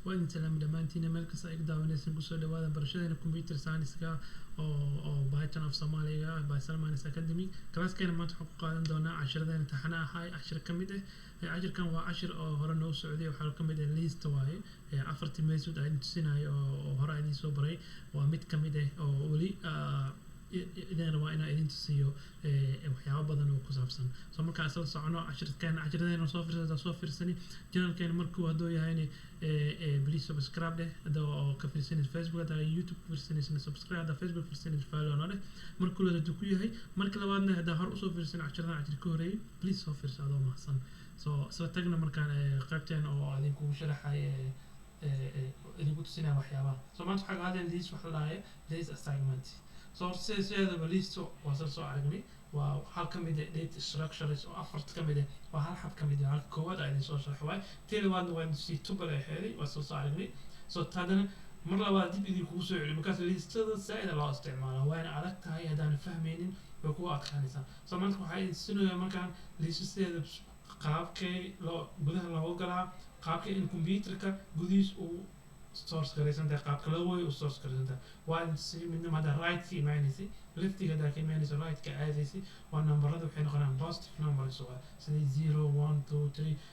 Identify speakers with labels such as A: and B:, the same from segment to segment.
A: Waa idin salaami dhammaantiina meel kasta ay iga daawaneysaan. Kusoo dhawaada barashadeena computer science-ka oo Python of Soomaaliga by Salmanis Academy. Classkeena maanta waxaan ku qaadan doonaa cashiradeena taxane ahaa, cashir ka mid ah. Cashirkan waa cashir oo hore noo socday, waxaa ka mid ah list waaye. Afartii method aan idin tusinayo oo hore aan idin soo baray waa mid ka mid ah oo weli idin rabaa inaan idin tusiyo waxyaabo badan oo ku saabsan. So markaan isla socono cashirkeena, cashiradeena soo fiirsata, soo fiirsani channelkeena. Markuu hadduu yahayna, please subscribe dheh hadda oo ka fiirsanaysa Facebook, hadda YouTube ka fiirsanaysa subscribe, hadda Facebook fiirsanaysa follow noo dheh. Marka koowaad hadduu ku yahay, marka labaadna haddaa hore usoo fiirsan cashiradan, cashir ka horeeyay, please soo fiirsa adoo mahadsan. So isla tagna markaan qaybteen oo idinkugu sharaxay, idinku tusinaya waxyaabaha. So maanta waxaa ka hadlayn list, waxa la dhahayo list assignment. So horta sideedaba list waa soo aragnay, waa hal ka mid ah data structures oo afarta ka mid ah, waa hal xab ka mid ah. Halka koowaad aa idin soo sharxay waay, tii labaadna waa idin tuple ay aheeday, waa soo aragnay. So haddana mar labaad dib idinkugu soo celiyo markaas listada zaa'id loo isticmaala, waana adag tahay, haddaan fahmaynin way kugu adkaanaysaa. So maanta waxaa idin tusinayaa markaan lista sideeda qaabkee loo gudaha loogu galaa, qaabkee in computerka gudihiis uu source garaysan tahay, qaabka loo way u source garaysan tahay waa idin tusiyay. Midnima haddaa right ka imaanaysay, leftiga haddaa ka imaanaysa, right ka aadaysay, waa nambarada waxay noqonayaan positive numbers, waa sidii 0, 1, 2,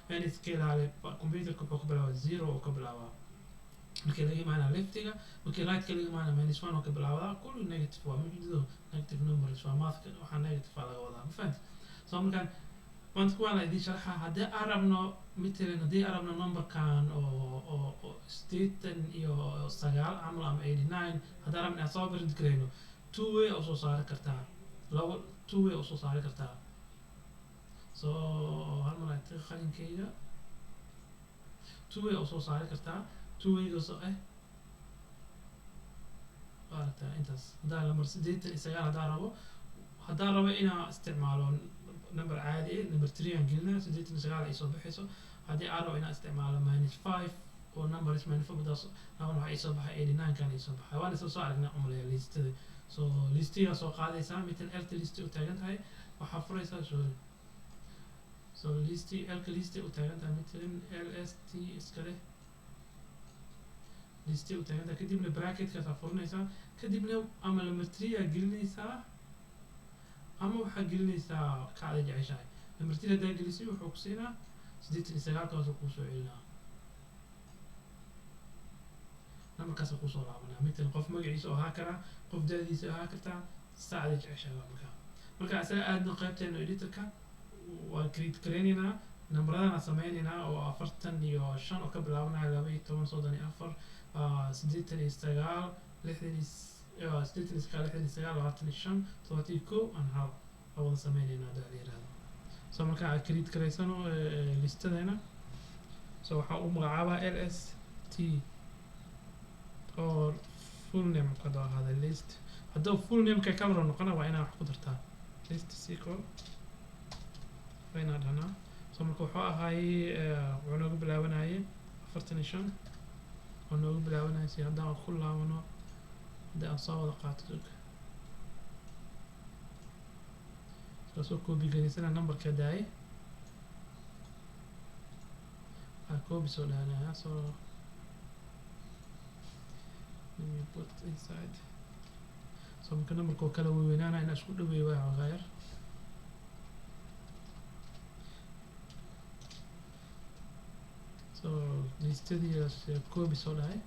A: 3 in iska ilaali. Computerka wuxuu ka bilaabaa zero oo ka bilaabaa markii laga imaanaa leftiga, markii right-ka laga imaanaa -1 oo ka bilaabaa. Kulli negative waa majido, negative numbers waa mathka, waxaa negative aa laga wadaa, ma fahanti? So markaan maanta kuwaan la idiin sharxaa, haddii aan rabno matalan, haddii aan rabno numberkan oo 89 camal ama 89, haddaan rabno inaan soo print garayno, two way oo soo saari kartaa, labo two way oo soo saari kartaa. So hal mar aan tago qalinkayga. Two way oo soo saari kartaa, two waygaas oo ah waa aragtaa intaas. Haddaan lambar 89 haddaan rabo inaan isticmaalo number caadi ah, number three aan gelinaa, 89 ay soo baxayso. Haddii aan rabo inaan isticmaalo -5 oo numbers -5 daas laban, waxaa ii soo baxay 89 kan ii soo baxay. Waan isla soo aragnaa umaleeya listada. So listigaa soo qaadaysaa mitan elta listi u taagan tahay, waxaa furaysaa, sorry, so listi elka listi u taagan tahay, matalan lst iska leh listi u taagan tahay. Kadibna bracketkaas furinaysaa, kadibna ama number three aa gelinaysaa ama waxaa gelinaysaa kacda jeceshahay. Number three haddaa gelisay, wuxuu ku siinaa 89-kaasuu kuusoo celinaa, numberkaasa kusoo laabanaa. Matalan qof magaciisa oo ahaa karaa, qof da'diisa ahaa kartaa, saacda jeceshahay waa. Marka asaga aadna qaybteena editorka waan create garaynaynaa, nambaradana sameynaynaa oo 45 oo ka bilaabanaya 12, 34, 89, 89, 69, 25, 71 aan hal aan wada sameynaynaa hadaa la yihahdo. So marka aan create garaysano listadeena, so waxaan u magacaabaa lst oo full name hadduu ahaada list. Hadduu full nameka color noqona, waa inaa wax ku dartaa, list equal waa inaa dhahnaa. So marka wuxuu ahaayey, wuxuu noogu bilaabanayay 45 oo noogu bilaabanayay. Si haddaan ku laabano, haddii aan soo wada qaato, soo soo copy garaysana numberka daayay aan copy soo dhahanaya. So let me put inside. So marka numberka oo kala weynaana inaa isku dhaweeyo waa xoogaa yar. So listadii copy soo dhahay.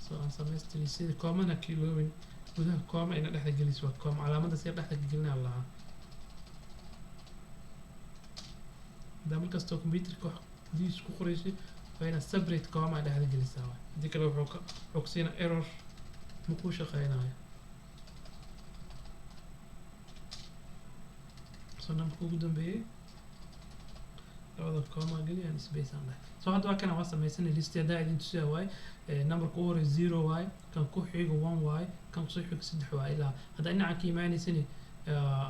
A: So aan samaystay listadii, comana kiloobin, gudaha comma ina dhexda geliso, waa comma calaamada si dhexda ka gelinaa lahaa. Haddaa markastoo computerka wax gudihiisa ku qoraysay, waa inaad separate comma dhexda gelisaa waay, haddii kale wuxuu ku siinaa error, ma kuu shaqeynayo. So numberka ugu dambeeyay labada comma geli aan space aan dhahay. So hadda waa kana, waa sameysanay list haddaa idin tusiya waay. Numberka ugu horey zero waay, kan ku xigo one waay, kan kusoo xigo saddex waay, ilaa haddaa dhinacan ka imaanaysani,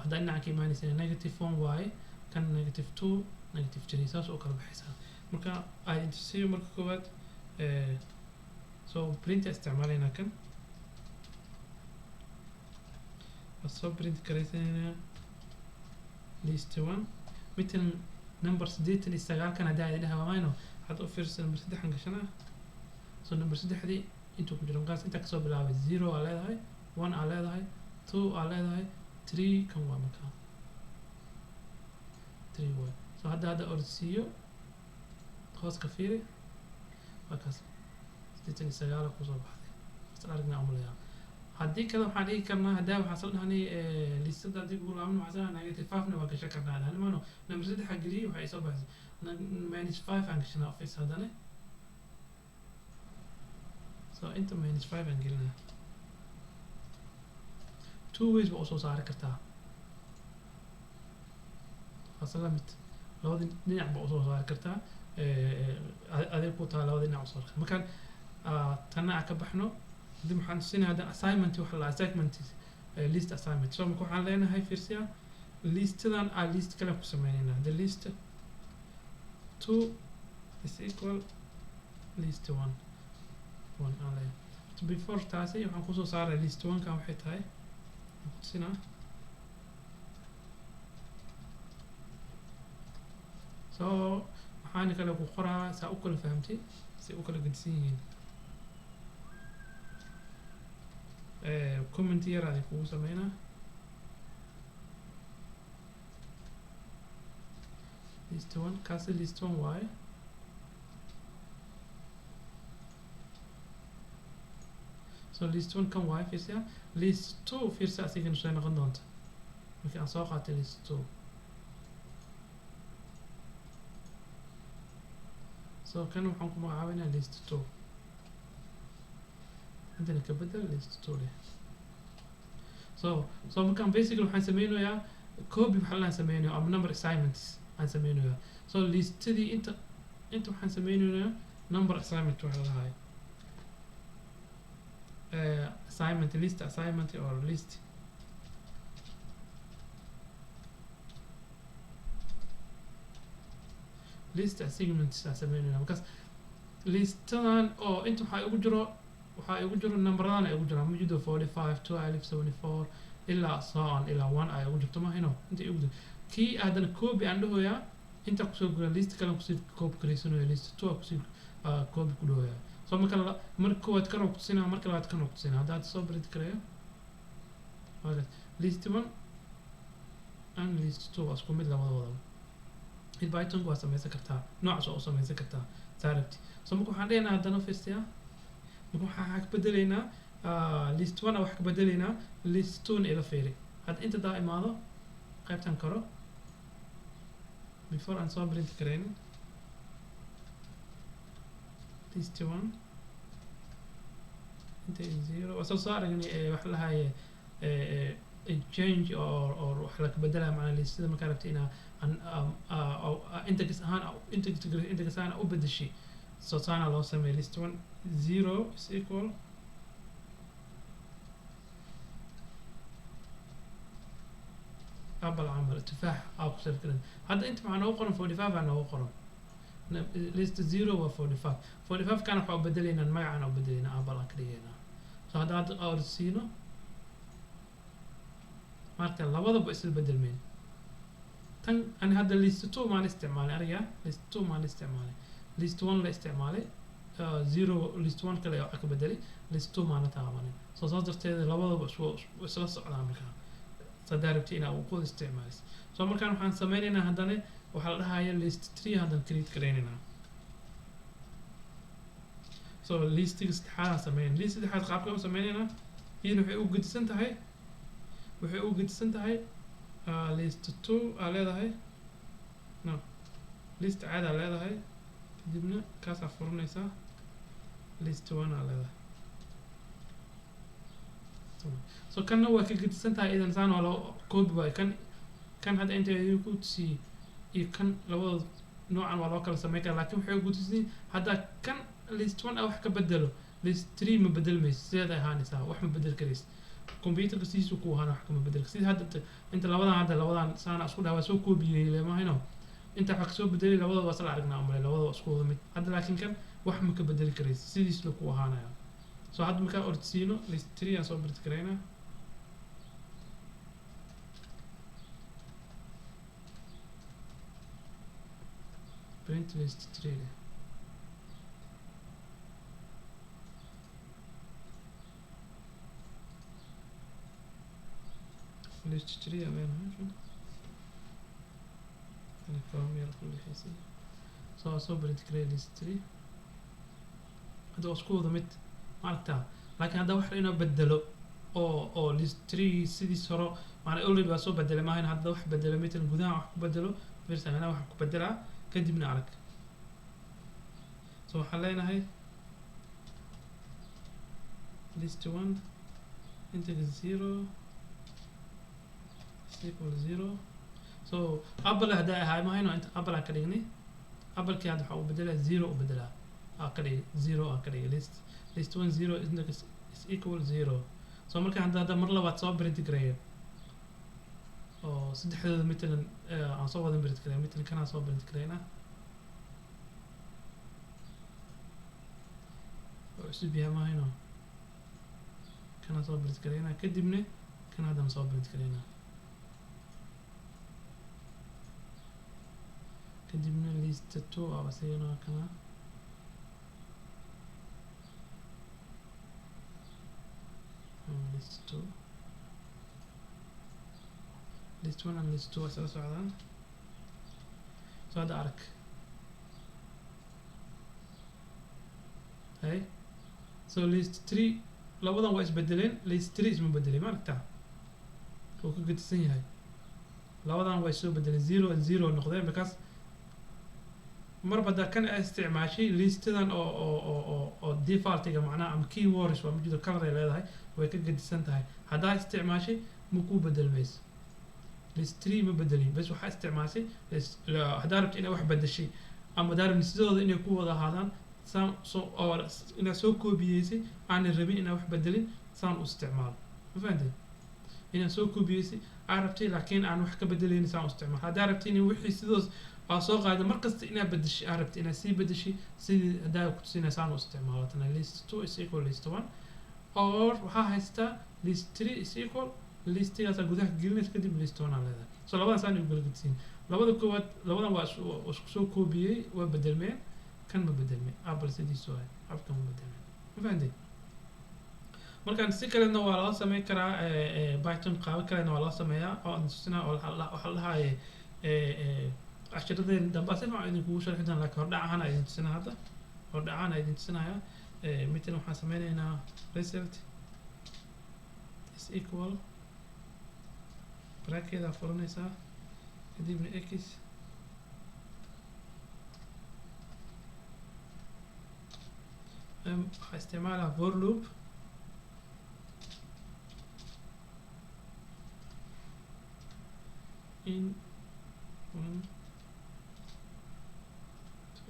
A: haddaa dhinacan ka imaanaysani -1 waay, kan -2, -3, saas oo kala baxaysaa. Marka aan idin tusiyo marka koowaad, so print isticmaalaynaa, kan waa soo print garaysanaynaa list one matalan. Number 89 kan haddaa idin dhaha wamayno. Hadda u fiirsa, number saddexan gashanaa. So number saddexdii intuu ku jiro markaas intaa kasoo bilaabay, zero aa leedahay, one aa leedahay, two aa leedahay, three kan waa markaa three waay. So hadda ordsiiyo, hoos ka fiiri, waa kaas 89 kusoo baxday. Isla aragnaa umalayaa. Haddii kale waxaan dhigi karnaa, haddaa waxaan soo dhahnay listada haddii kugu laaban, waxaan soo dhahnay negative five-na waa gashan karnaa. Dhahni maano number saddexa geliyey, waxay soo baxsay minus five aan gashanaa office haddana. So inta minus five aan gelinaa. Two ways waa usoo saari kartaa, waase la mid, labada dhinac baa usoo saari kartaa. Adeeg ku taha labada dhinac usoo saari. Markaan tana aan ka baxno, kadib waxaan tusinaya hadda assignment, waxa la assignment, list assignment. So marka waxaan leenahay, fiirsiya, listadan aa list kale ku sameynayna. The list two is equal list one one aan leeyahay. So before taasi waxaan kusoo saaray list one kan waxay tahay waxaan ku tusinaa. So waxaana kale ku qoraa saa u kala fahamtay si u kala gedisan yihiin. Comment yar aan kugu sameynaa. List one kaasi list one waaye. So list one kan waaye, fiirsiya. List two fiirsa, asigana soo noqon doonta markii aan soo qaatay list two. So kan waxaan ku magacaabaynaa list two. Intana ka bedel, list two leh. So markaan basically waxaan sameynayaa copy, waxaa laan sameynaya ama number assignments aan sameynayaa. So listadii inta waxaan sameynayaa number assignment waxa la dhahay, assignment, list assignment or list assignments aan sameynaya. Markaas listadan oo inta waxaa igu jiro numberadan ay igu jiraan majido, 45, 12, 74 ilaa so on, ilaa one ay ugu jirto mahayno. Inta igu jirto kii haddana copy aan dhahoyaa, inta kusoo gura list kale kusii copy garaysanaya, list two aa kusii copy ku dhahoyaa. So marka marka koowaad kan oo kutusinaa, marka labaad kan oo kutusinaa. Hadda soo print gareeyo, waa list one and list two, waa isku mid labadooda. Mid Python waa samaysan kartaa, noocaas waa u samaysan kartaa saa rabti. So marka waxaan dhehaynaa haddana fistiya, marka waxaan ka bedelaynaa list one wax ka bedelaynaa, list two na ila fiiri. Hadda inta daa imaado qaybtan karo before aan soo print garaynin, list one inta zero waa soo aragnay. Waxa lahaye change or wax laga bedelaya macnaa listada markaa rabti inaa index ahaan index ahaan u bedeshay. So saana loo sameeya: list one zero is equal apple camal, tufaax aa ku save garan. Hadda inta maxaa noogu qoran? 45 aa noogu qoran. List zero waa 45. 45 kana waxaa u bedelaynaa magacaan u bedelaynaa, apple aan ka dhigaynaa. So hadda or siino, marka labadaba isla bedelmeen. Tan ani hadda list two maan isticmaalay, aniga list two maan isticmaalay, list one la isticmaalay, zero list one kale oo ka bedelay, list two maana taabanin. So saas darteed labadaba isla socdaan. Markaa sadaa rabti inaa ku isticmaalis. So markaan waxaan sameynaynaa haddana waxaa la dhahaya list three haddana create garaynaynaa. So listiga saddexaad aan sameynay, list saddexaad qaabka u sameynaynaa iyadana waxay u gedisan tahay list two aa leedahay, no, list caadi aa leedahay, kadibna kaasaa furanaysaa, list one aa leedahay. So kanna waa ka gedisan tahay idan, saan waa loo copy waay. Kan hadda inta ku tusiyey iyo kan labadooda noocan waa loo kala sameyn karaa, laakiin waxay ugutusin hadda kan list one a wax ka bedelo, list three ma bedelmayso, sideed ay ahaanaysaa, wax ma bedel karaysa. Computerka sidiisu ku ahaana, wax kama bedel. Sida hadda inta labadan, hadda labadan saana isku dhaha, waa soo koobiyey lemahayno, inta wax kasoo bedelay, labadooda waa isla aragnaa umale, labadooda isku wada mid. Hadda laakiin kan wax ma ka bedeli karaysa, sidiisla ku ahaanaya. So hadda markaa ordsiino list three aan soo print garaynaa. Print list 3 leh. List 3 aa leenahay. Yar ku lixisay. So soo print gareey list 3. Hadda waa isku wada mid, ma aragtaa? Laakiin hadda wax inoo bedelo oo list 3 sidiis horo, macnaa already waa soo bedelay maahan. Hadda wax bedelo, matalan gudaha wax ku bedelo, first anaa wax ku bedelaa, kadibna arag. So waxaan leenahay list 1 index 0 is equal 0. So apple haddaa ahaay mahayno, inta apple aan ka dhignay, applekii hadda waxaa u bedelaa 0, u bedelaa, aa ka dhigay 0, aa ka dhigay list 1 0 index is equal 0. So marka hadda mar labaad soo print gareeyo oo saddexdooda, matalan aan soo wadan print gareeyo, matalan kanaan soo print gareynaa oo cusub yahay mahayno, kanaan soo print gareynaa, kadibna kan haddana soo print gareynaa, kadibna list 2 aa isagana waa kana. List 2, list 1 and list 2 waa isla socdaan. So hadda arag. Hay, so list 3 labadan waa isbedeleen, list 3 isma bedelay. Ma aragtaa? Wuu ka gedisan yahay. Labadan waa soo bedeleen, 0 and 0 noqdeen, because marba haddaa kan aad isticmaashay listadan oo defaultiga, macnaha ama keywords waa majido color ay leedahay, way ka gedisan tahay. Haddaa isticmaashay ma kuu bedelmayso. List 3 ma bedelin, bas waxaa isticmaashay haddaa rabta inaad wax bedeshay ama haddaa rabin sidooda inay ku wada ahaadaan saan soo oo inaad soo koobiyeysay, aanan rabin inaad wax bedelin, saan u isticmaalo. Ma fahantay? Inaad soo koobiyeysay aa rabtay laakiin aan wax ka bedelaynin, saan u isticmaalo. Haddaa rabtay in wixii sidoos aa soo qaada markasta inaad bedeshay, aa rabtay inaad sii bedeshay, sidii haddaa ku tusinaya saan u isticmaalo. Tana list 2 is equal list 1, or waxaa haystaa list 3 is equal listigaasaa gudaha gelinaysa, kadib list 1 aa leedahay. So labadan saan u kala gedsiin. Labada koowaad labadan waa isku soo koobiyey, waa bedelmeen. Kan ma bedelmeen, apple sidiisu waay, appka ma bedelmeen. Ma fahantay? Markaan si kalena waa loo sameyn karaa Python, qaabo kalena waa loo sameeyaa oo aan tusinaa oo waxaa la dhahaye cashiradeen dambe si fiican idinkugu sharxi doona, laakiin hordhac ahaan aa idin tusinaa. Hadda hordhac ahaan aa idin tusinaya. Matalan waxaan sameyneynaa result is equal, bracket aa furanaysaa, kadibna x waxaa isticmaalaa for loop in 1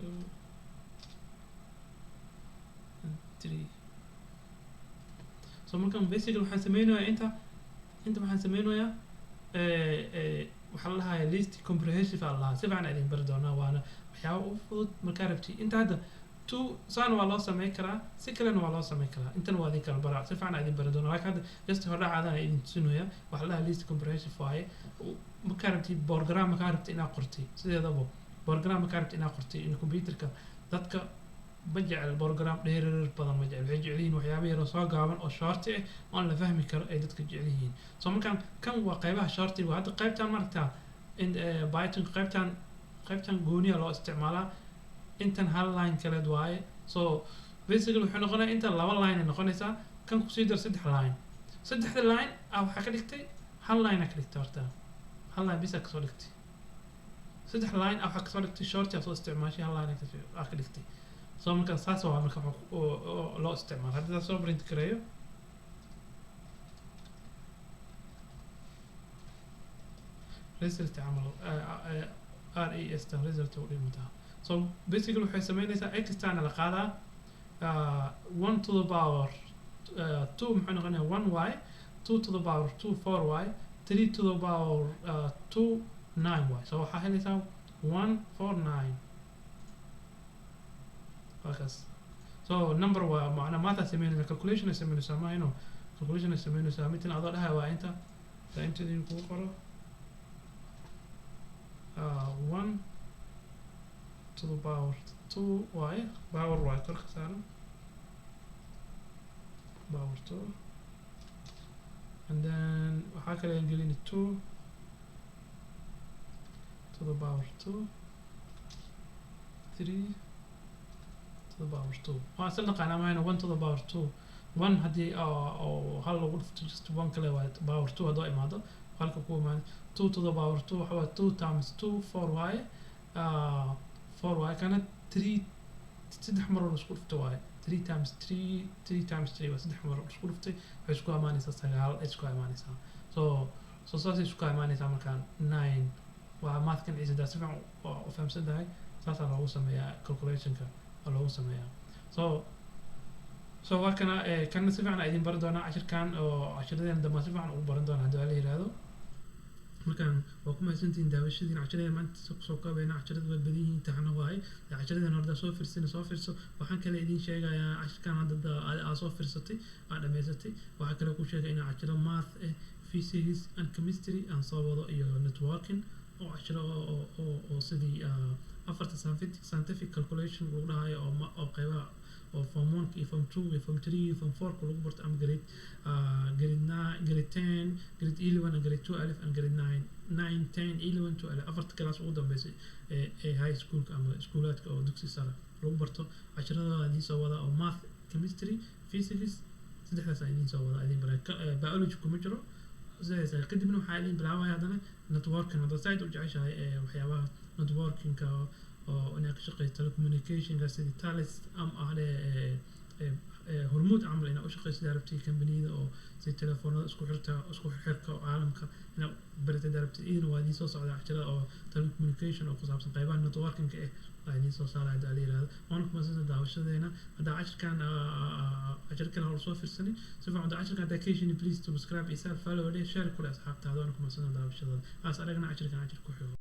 A: 2 and 3. So markan basically waxaan sameynayaa inta waxaan sameynayaa waxaa la dhahayaa list comprehensive aa la dhahaa. Si fiican idin bari doonaa, waana waxyaaba u fudud markaa rabti. Inta hadda two saan waa loo sameyn karaa, si kalena waa loo sameyn karaa. Intan waa idin kala baraa, si fiican idin bari doonaa, laakiin hadda just hordhacaadaan idin tusinaya. Waxaa la dhahaa list comprehensive waaye. Markaa rabti program, markaa rabti inaad qortay, sideedaba program markaa rabti inaad qortay in computerka, dadka ma jecel program dheerar badan, ma jecel. Waxay jecel yihiin waxyaaba yaroo soo gaaban oo short ah oon la fahmi karo ay dadka jecel yihiin. So markaan kan waa qaybaha shortiga. Hadda qaybtan maragtaa in Python qaybtan gooniya loo isticmaalaa. Intan hal line kaleed waaye. So basically wuxuu noqonayaa intan laba line ay noqonaysaa, kan kusii dar saddex line. Saddexda line ah waxaa ka dhigtay hal line aa ka dhigtay. Horta hal line bisa kasoo dhigtay. Saddex line ah waxaa kasoo dhigtay short aa soo isticmaashay, hal line aa ka dhigtay. So marka saas waa marka oo loo isticmaalo. Haddii soo print gareeyo result camal, r e s tan result u dhimantaa. So basically waxay sameynaysaa x tana la qaadaa 1 to the power 2 muxuu noqonayaa? 1 y, 2 to the power 2 4 y, 3 to the power 2 9 y. So waxaa helaysaa 1 4 9 halkaas. So number waa macnaa maanta sameynaysaa calculation ay sameynaysaa ma ino calculation ay sameynaysaa. Midtan adoo dhahay waa inta taa intadii kugu qoro 1 to the power two waaye, power waaye korka saaran, power two. And then waxaa kale aan gelini two to the power two, three to the power two. Waa isla naqaanaa mayna? One to the power two, one haddii oo hal lagu dhufto, just one kale waaye. Power two haddoo imaado, halka ku imaado. Two to the power two waxa waaye two times two, four waaye. Four waaye. Kana three, saddex mar oo la isku dhufto waaye. Three times three, three times three waa saddex mar oo la isku dhuftay. Waxay isku imaanaysaa sagaal ay isku imaanaysaa. So saasay isku imaanaysaa. Markaan nine waa mathkan ciise daa si fiican u fahamsan tahay, saasaa loogu sameeyaa calculationka oo loogu sameeyaa. So waa kana kana si fiican idin bari doonaa cashirkan oo cashiradeen dambe si fiican ugu baran doonaa haddii la yiraahdo. Markaan waa ku mahadsantihiin daawashadiin cashiradeen maanta. Soo koobayna, casharada waa badan yihiin, taxna waaye. Cashiradeen horda soo fiirsina, soo fiirso. Waxaan kale idin sheegayaa, cashirkan hadda aa soo fiirsatay, aa dhamaysatay, waxaa kale ku sheegay inaa cashiro math eh, physics and chemistry aan soo wado iyo networking oo cashiro oo sidii afarta scientific calculation lagu dhahayo oo qeybaha oo form one iyo form two iyo form three iyo form four ka lagu barto, ama grade nine, grade 10, grade 11 and grade 12 and grade nine, nine, 10, 11, 12, afarta class ugu dambeysay ee high schoolka ama iskuulaadka oo dugsi sare lagu barto. Cashiradooda idiin soo wada oo math, chemistry, physics, saddexdaas aan idiin soo wada, idiin baray. Biology kuma jiro sidaas. Kadibna waxaa idin bilaabaya haddana networking. Hadda side u jeceshahay ee waxyaabaha networkingka oo inaad ka shaqeyso telecommunicationka, sidii Talis am ah Hormuud camal inaad u shaqeyso sidaa rabtid, kambaniyada oo si telefoonada isku xirta, isku xirka caalamka inaad baratid rabtid, idin waa idiin soo socda cashirada oo telecommunication oo ku saabsan qeybaha networkingka ah waa idiin soo saaraya hadii la yiraahdo. Waana ku mahadsantahay daawashadeena. Haddaa cashirkan cashir kale hor soo fiirsanin si fiican, haddaa cashirkan haddaa ka heshin, please subscribe isa, follow dhe, share kule asxaabtaada. Waana ku mahadsantahay daawashadooda. Aas aragna cashirkan cashir ku xigo.